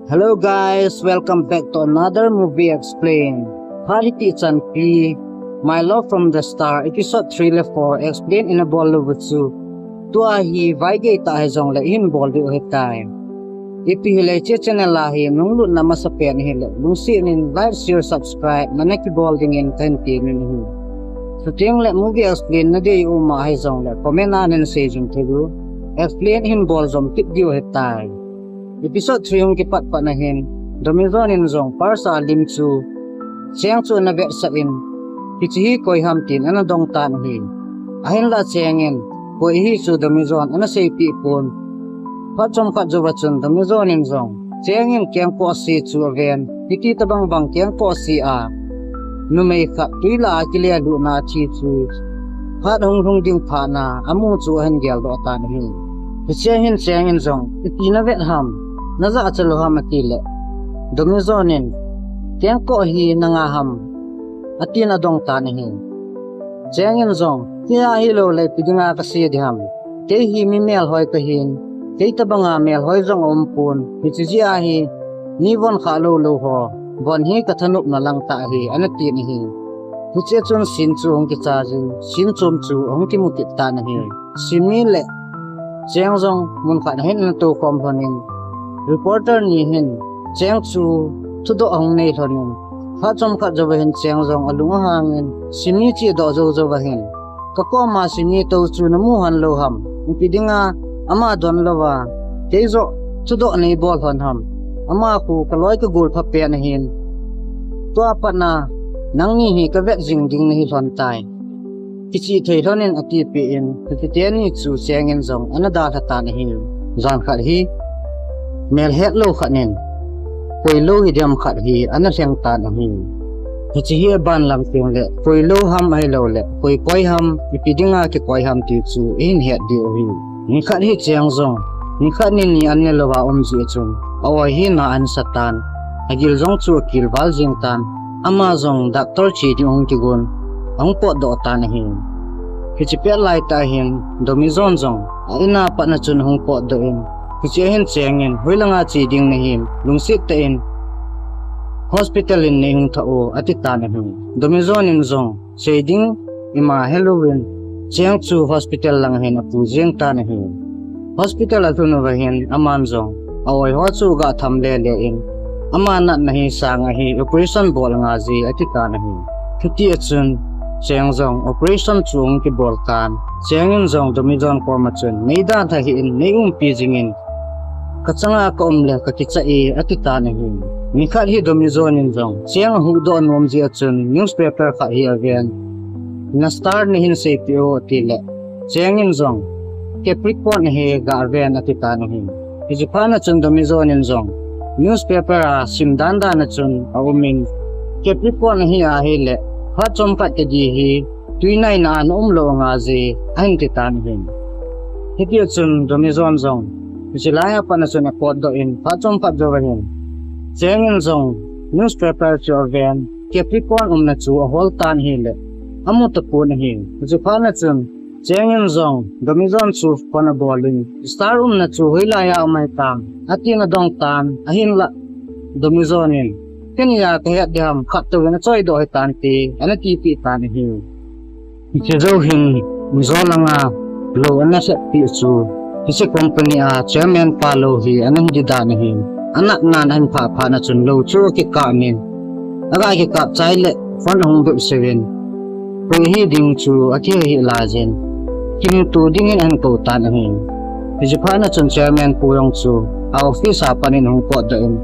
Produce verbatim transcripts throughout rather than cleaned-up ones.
Hello guys, welcome back to another movie explain. Phat hiti chanpi, My Love from the Star, episode three le four explain ina bol lou chu. Tua hi vaigei tah hijongle ihin bol diu ahitai. Ipi hile hiche channel a hi nunglutna masapen hile, lungset in like, share, subscribe, nana kibol dingin kahin temin ahi. Chuteng le movie explain nadei uma hijongle, comment a nahin seijing thei diu. Explain ihin bol jom kit diu ahitai. Episode three hung kipat pat na hin, Domijon in jong purse a lim chu Cheng chu ana vetsah in, hiche hi koi ham tin ana dong tan ahi. Ahinla Cheng in, koi ahi chu Domijon ana seipeh pon. Phat chomkhat jouva chun Domijon in jong, Cheng in kengkoh se chu aven, hiti tobang bang kengkoh se a numei khat twi lah a kilelutna athi chu phat hung lhung ding phat na amu chu ahin geldoh tan ahi. Hichea hin Cheng in jong, ipi navet ham, najah cha lou ham atile, Domijon in, kengkoh hi nanga ham, atin adong tan ahi. Cheng in jong, kei a hilou le ipi dinga kase ding ham. Kei hi mi melhoi kahin, kei tobanga melhoi jong aumpon, hiche jeh a hi mi von khah lou lou ho von hi kathanopna lang tah ahi, ana tin ahi. Hichea chun scene chu ahung kicha jin, scene chom chu ahung kimu kit tan ahi. Simi le Cheng jong mun khat ahin ana toukhom lhonin, reporter ni hin Cheng chu thudoh ahung nei lhonin, phat chomkhat jouva hin Cheng jong alung ahangin, Simi chedoh jou jouva hin, kakoma Simi tou chu namu hon lou ham, ipi dinga ama don louva keijoh thudoh neibol lhon ham. Ama khu kaloi kagol phapen ahin, tua patna nangni hi kavet jing ding nahi lhon tai, kichih thei lhonin atipeh in, hiche teni chu Cheng in jong ana dalha tan ahi. Jan khat hi melhet lou khat in koilou hi diam khat hi ana lheng tan ahi. Hiche hi aban lam tengle koilou ham ahiloule koi koi ham, ipi dinga kikoi ham ti chu ihin het diu ahi. Nikhat hi Cheng jong nikhat nini an nelouva um jeh chun a-oi hi na ansa tan, agil jong chu akilval jeng tan. Ama jong doctor che ding ahung kigon, ahung potdoh tan ahi. Hiche pet laitah hin Domijon jong a-in a patna chun ahung potdoh in, hichea hin Cheng in, hoilanga che ding nahim, lungset tah in hospital in neihung thah o, ati tan ahi. Domijon in jong sei ding ima helouvin Cheng chu hospital langa hin apu jeng tan ahi. Hospital alhun uva hin aman jong a-oi ho chu aga tham lele in, ama natna hi sanga hi operation bol angaije ati tan ahi. Hitia chun Cheng jong operation chu ahung kibol tan, Cheng in jong Domijon koma chun, nei dalha hih in, nei umpi jingin, kachanga kaum le kakicha e, ati tan ahi. Nikhat hi Domijon in jong Cheng ahuhdoh nom jeh a chun newspaper khat hi aven, na star nahin seipeh o, atile Cheng in jong Capricorn ahi, gaven ati tan ahi. Hiche phatna chun Domijon in jong newspaper a sim dandan a chun aumin, Capricorn ahi ahile phat chomkhat tadi hi twi naina a naum lou angaije, ahin ti tan ahi. Hitia chun Domijon jong hiche laiya patna chun apotdoh in, phat chomkhat jouva hin Cheng in jong newspaper chu aven, Capricorn umna chu ahol tan ahile amu tapon ahi. Hiche phatna chun Cheng in jong Domijon chu phone abol in, star umna chu hoilaiya um ahitam, atin adong tan, ahinla Domijon in, keini a kahet ding ham, khat touvin achoidoh hitante, ana tipeh tan ahi. Hiche jou hin Mizo langa lou ana lheppi chu, hiche company a chairman pa lou hi ana hi ding dan ahi. Anatnan ahin phah phatna chun lou chu akikap in, aga kikap chai le phone ahung bepseuvin, koi ahi ding chu akihe hih laijin, kimuto dingin ahin kou tan ahi. Hiche phatna chun chairman pu jong chu a office a pat in ahung potdoh in,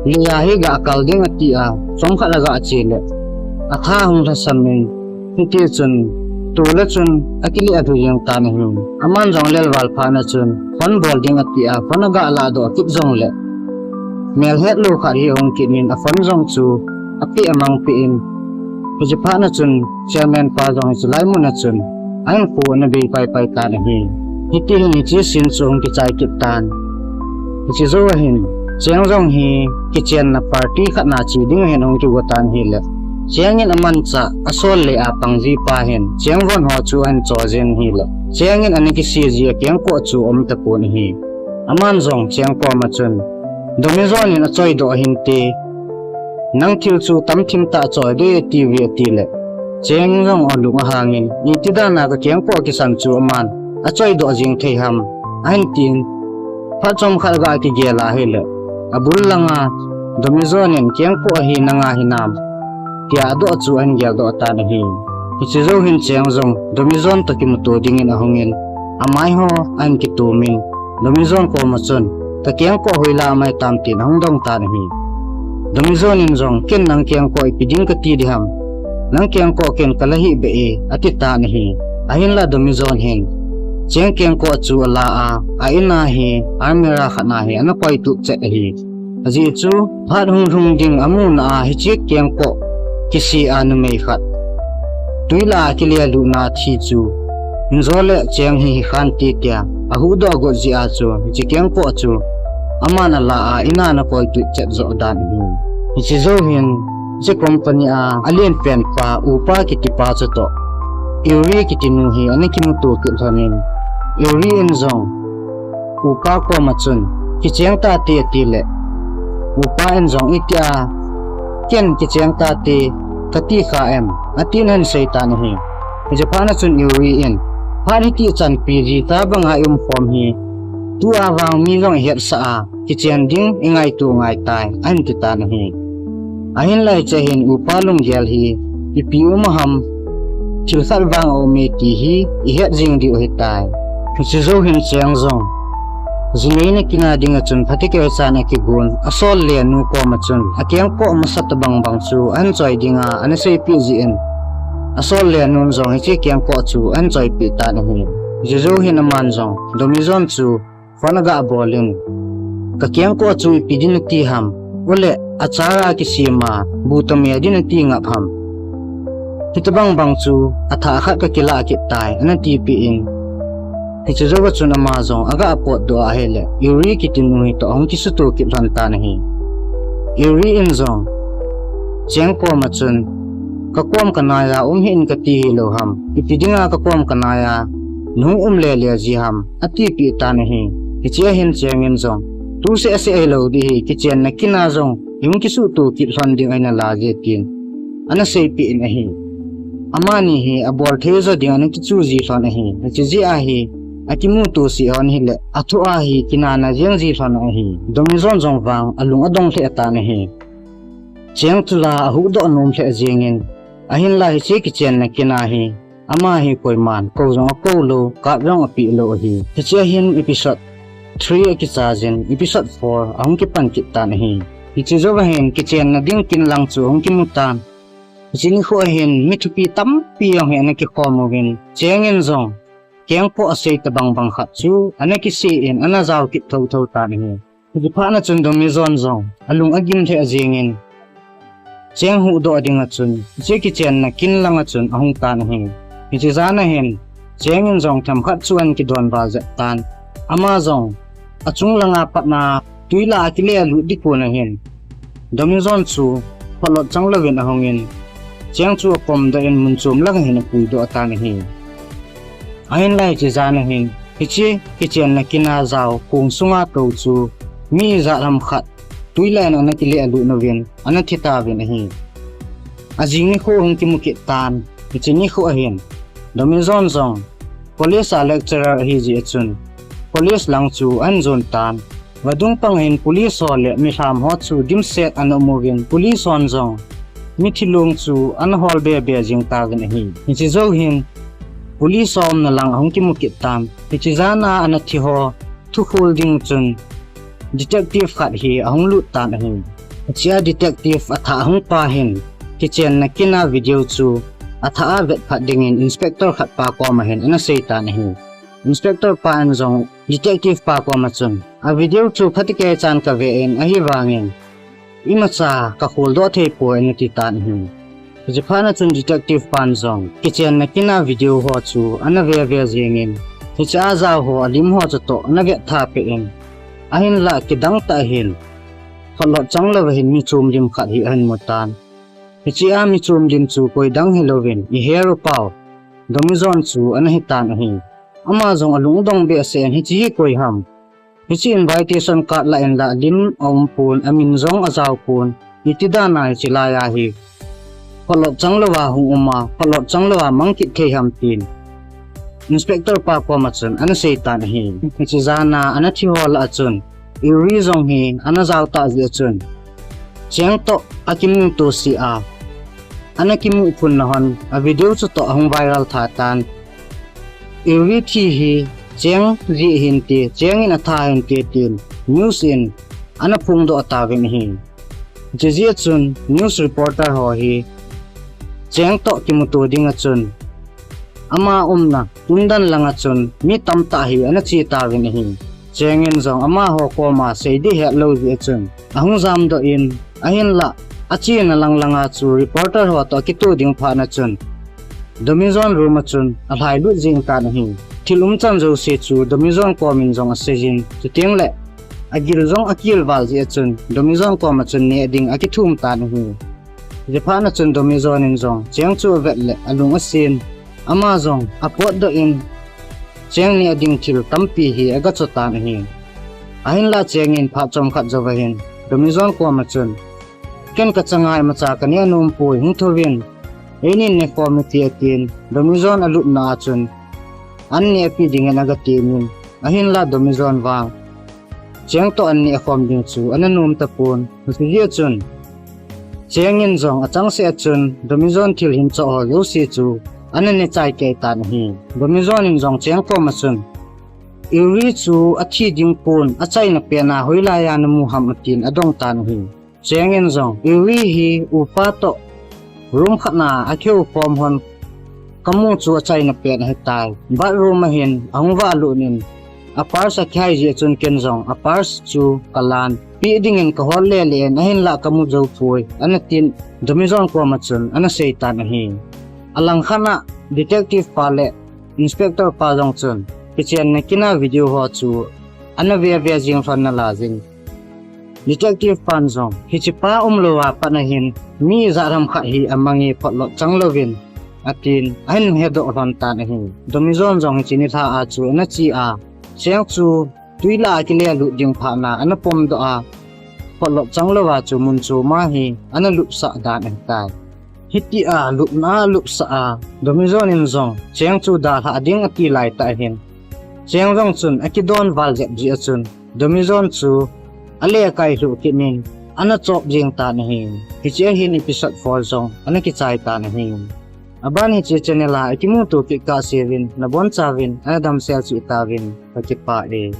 leiya hi ga kal ding ati a, chomkhat aga che le atha hung lhasam in, hitichun tule chun akile alhu jeng tan ahi. Aman jong lelval phatna chun phone bol ding ati a, phone aga lahdoh kit jongle melhet lou khat hi ahung kit in, a phone jong chu apeh amangpeh in, hiche phatna chun chairman pa jong hiche lai muna chun ahinkho ana bei paipai tan ahi. Hiti hin hiche scene chu ahung kichai kit tan. Hiche jouva hin Cheng jong hi kichenna party khat na che dinga hin ahung kigo tan ahile, Cheng in amanchah asol le apang ji pa hin Cheng von ho chu ahin cho jin ahile, Cheng in ana kise ji a kengkoh chu aum tapon ahi. Aman jong Cheng koma chun, Domijon in achoidoh ahinte, nang thil chu tamthim tah choi ding ati ve ati le, Cheng jong alung ahangin, iti dan a kakengkoh kisan chu aman achoidoh jing thei ham, ahin tin, phat chomkhat aga kigel a ahile, abul langa Domijon in kengkoh ahi nanga hinam, tia adoh chu ahin geldoh tan ahi. Hiche jou hin Cheng jong Domijon toh kimuto dingin ahungin, amai ho ahin kitumin, Domijon koma chun, kakengkoh hoila amai tam tin ahung dong tan ahi. Domijon in jong, ken nang kengkoh ipi ding kati ding ham, nang kengkoh ken kala hih beh e, ati tan ahi. Ahinla Domijon hin Cheng kengkoh chu ala a, a in a hi almirah khat na hi ana koitup chet ahi. Ajeh chu, phat hunglhung ding amuna a hiche kengkoh kise a numei khat twi lah a kilelutna thi chu, hinjo le Cheng hi hikhante tia ahuhdoh got jeh a chu, hiche kengkoh chu aman ala a in a ana koitup chet joh dan ahi. Hiche jou hin, hiche company a alenpen pa, upa kitipa chutoh Yuri kitinu hi ana kimuto kit lhonin, Yuri in jong upa koma chun, kicheng tate, ati le, upa in jong, itia ken kicheng tate kati kha em, atin ahin sei tan ahi. Hiche phat na chun Yuri in, phat hiti chanpi jita banga i umkhom hi, tua vang mi jong ihetsah a, kichen ding ingaito ngai tai, ahin ti tan ahi. Ahinla hiche hin upa lunggel hi ipi um a ham, thil khat vang aume ti hi ihet jing diu ahitai. Hiche jou hin Cheng jong, jinei na kin a dinga chun phatecha chan akigon, asol le anu koma chun akengkoh masa tobang bang chu ahin choi dinga ana seipeh jeh in, asol le anun jong hiche kengkoh chu ahin choipeh tan ahi. Hiche jou hin aman jong Domijon chu phone aga bolin, kakengkoh chu ipi din ati ham, ole achara kisem a bu toh me din ati ngap ham, hitobang bang chu athah khat kakilah kit tai, ana tipeh in, hiche jouva chun ama jong aga potdoh a ahile, Yuri kitinu hitoh ahung kisuto kit lhon tan ahi. Yuri in jong Cheng koma chun, kakom kanaiya um hih in kati hilou ham, ipi dinga kakom kanaiya nahung um lele ji ham, atipeh tan ahi. Hichea hin Cheng in jong, tu sehseh hilou ding ahi, kichenna kin a jong ihung kisuhto kit lhon ding ahi nalai e tin ana seipeh in ahi. Amani hi abol thei jo ding ana kichu ji lhon ahi. Hiche jeh a hi akimuto seh hon hile, athu a hi kinana jeng ji lhon ahi. Domijon jong vang alung adong lheh tan ahi. Cheng chu la ahuhdoh nom lheh jengin, ahinla hiche kichenna kin a hi ama hi koiman kou jong akou lou, card jong apeh lou ahi. Hichea hin episode three akichaijin, episode four ahung kipan kit tan ahi. Hiche jouva hin kichenna ding kin lang chu ahung kimu tan. Hiche nikho a hin mi thupi tampi jong hi ana kikhom uvin, Cheng in jong kengkoh asei tobang bang khat chu ana kisei in ana jao kit thotho tan ahi. Hiche phat na chun Domijon jong alung agim lheh jengin, Cheng huhdoh dinga chun hiche kichenna kin langa chun ahung tan ahi. Hiche jan a hin Cheng in jong themkhat chu ahin kidonbut jep tan. Ama jong achung langa patna twi lah a kilelut ding kon a hin Domijon chu phatlot chang louvin ahungin, Cheng chu apomdoh in mun chom langa hin apuidoh tan ahi. Ahinla hiche jan a hin hiche kichenna kin a jao kong sunga tou chu mi ijat ham khat twi lah in ana kilelut uvin ana thi tauvin ahi. Ajing nikho hung kimu kit tan. Hiche nikho a hin Domijon jong college a lecturer ahi jeh a chun college lang chu ahin jon tan. Vadung pang a hin police ho le milham ho chu dimset ana um uvin, police hon jong mithi long chu ana hol bebe jing tauvin ahi. Hiche jou hin police ho umna lang ahung kimu kit tan. Hiche jan a ana thi ho thukhol ding chun detective khat hi ahung lut tan ahi. Hichea detective athah ahung pa hin kichenna kin a video chu athah a vet phat dingin inspector khat pa koma hin ana sei tan ahi. Inspector pa in jong detective pa koma chun, a video chu phatecha chan kave in, ahivangin imacha kakholdoh thei poi, ana ti tan ahi. Hiche phat na chun detective pan jong kichenna kin a video ho chu ana veve jengin, hichea jao ho alim ho chutoh ana vettha peh in, ahinla kidang tah a hin phatlot chang louva hin mi chom lim khat hi ahin mu tan. Hichea mi chom lim chu koi dang hilouvin, Iherupao, Domijon chu ana hitan ahi. Ama jong alung adong behseh in, hiche hi koi ham, Hiche invitation card lah in lah lim aum pon, amin jong ajao pon. Iti dan a hiche lai a hi photlot chang louva hung um a, photlot chang louva mang kit thei ham tin Inspector pa koma chun ana sei tan ahi. Hiche jan a ana thi ho lah a chun Yuri jong hi ana jao tah jeh a chun Cheng toh akimuto seh a, ana kimu phunna hon a video chu toh ahung viral tha tan. Yuri thi hi Cheng jeh hin ti, Cheng in atha hin ti tin news in ana phongdoh tauvin ahi. Hiche jeh a chun news reporter ho hi Cheng toh kimuto ding a chun ama umna indan lang a chun mi tamtah hi ana che tauvin ahi. Cheng in jong amaho koma sei ding hetlou jeh a chun ahung jamdoh in, ahinlah achena lang lang a chu reporter ho toh akito ding phat na chun Domijon room a chun alhailut jeng tan ahi. Thil umchan jouse chu Domijon kom in jong asei jin, chuteng le agil jong akel val jeh a chun Domijon koma chun neh ding akithum tan ahi. Hiche phat na chun Domijon in jong Cheng chu avet le alung asen. Ama jong apotdoh in Cheng neh ding thil tampi hi aga cho tan ahi. Ahinlah Cheng in phat chomkhat jouva hin Domijon koma chun, ken kachanga imacha kaneh nom poi, hung thouvin, eini in nekhom ute atin, Domijon alupna a chun an nehpeh dingin aga temin, ahinlah Domijon vang Cheng toh an nehkhom ding chu ana nom tapon. Hiche jeh a chun Cheng in jong achangseh a chun Domijon thil hin cho ho jouse chu ana neh chai kei tan ahi. Domijon in jong Cheng koma chun Yuri chu athi ding pon, achaina pen a hoilai a namu ham atin adong tan ahi. Cheng in jong Yuri hi upa toh room khat na akihoukhom hon kamu chu achaina pen ahitai. Bathroom a hin ahung valut in a purse akihai jeh a chun ken jong a purse chu kalan, peh dingin kahol lele in, ahinlah kamu jou poi, ana tin Domijon koma chun ana sei tan ahi. Alangkhat a detective pa le inspector pa jong chun kichenna kin a video ho chu ana ve ve jing lhon nalai jin. Detective pan jong hichepa umlouva pat na hin mi ijat ham khat hi amange, photlot chang louvin, atin ahin hedoh lhon tan ahi. Domijon jong hiche nilhah a chu ana che a, Cheng chu twi lah a akile lut ding phat na ana pomdoh a, photlot chang louva chu mun chom a hi ana lupsah dan ahitai. Hitia lupna alupsah a, Domijon in jong Cheng chu dalhah ding ati laitah hin, Cheng jong chun akidon val jep jeh a chun Domijon chu ale kai lhuh kit in ana chop jeng tan ahi. Hiche a hin episode four jong ana kichai tan ahi. Aban hiche channel a ikimuto kit kahseuvin nabonchauvin ana damsel cheh tauvin, kakipah e.